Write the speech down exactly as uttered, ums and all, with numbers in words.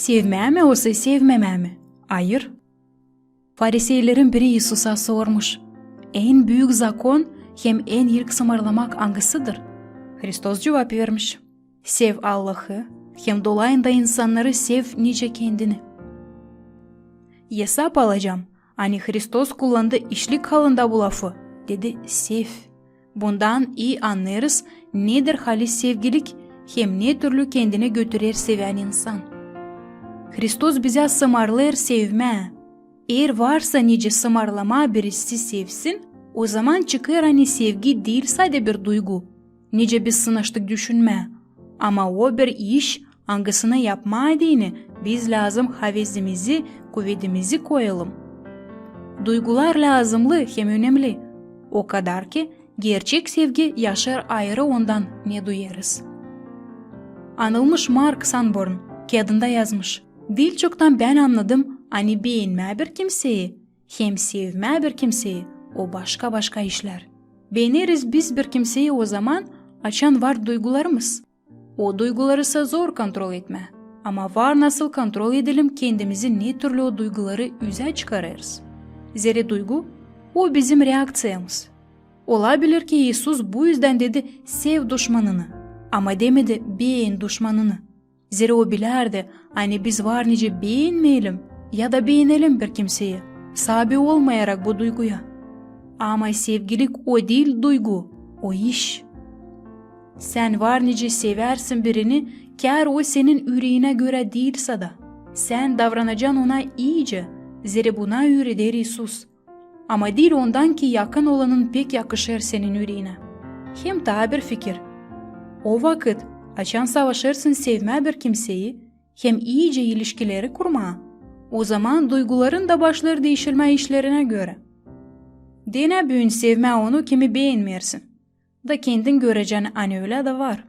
Sevmää mi osa sevmemää mi? Ayır. Fariseylerin biri İisusa sormuş: En büük zakon hem en ilk sımarlamak angısıdır? Hristos cuvap vermiş: Sev Allahı hem dolayında insannarı sev nicä kendini. Esap alacam, ani Hristos kullandı işlik halında bu lafı, dedi: sev. Bundan ii annêêrız, nedir halis sevgilik hem ne türlü kendinä götürer sevän insan. Hristos bizä sımarlêêr sevmää. Eer varsa nicä sımarlamaa birisi sevsin, ozaman çıkêr, ani sevgi diil sade bir duygu, nicä biz sınaştık düşünmää, ama o bir iş, angısını yapmaa deyni biz lääzım havezimizi, kuvedimizi koyalım. Duygular lääzımnı hem önemli, o kadar ki, gerçek sevgi yaşêêr ayırı ondan, ne duyêrız. Anılmış Mark Sanborn kiyadında yazmış: Diil çoktan bän annadım, ani beenmää bir kimseyi hem sevmää bir kimseyi, o başka-başka işlär. Beeneriz biz bir kimseyi ozaman, açan var duygularımız. O duyguları sa zor kontrol etmää. Ama var nasıl kontrol edelim kendimizi, ne türlü o duyguları üzä çıkarêrız. Zerä duygu, o bizim reakţiyamız. Olabilir ki, İisus bu üzdän dedi: sev duşmanını, ama demedi: been duşmanını. Zerä o bilärdi, ani biz var nicä beenmeyelim ya da beenelim bir kimseyi, saabi olmayarak bu duyguya. Ama sevgilik o diil duygu, o iş. Sän var nicä seversin birini, kär o senin üreginä görä diil sa da. Sän davranacan ona iicä, zerä buna üüreder İisus. Ama diil ondan, ki yakın olanın pek yakışêr senin üreginä. Hem taa bir fikir. O vakıt, açan savaşêrsın sevmää bir kimseyi hem iicä ilişkileri kurmaa, ozaman duyguların da başlêêr diişilmää işlerinä görä. Denä büün sevmää onu, kimi beenmeersin. Da kendin görecän, ani ölä dä var.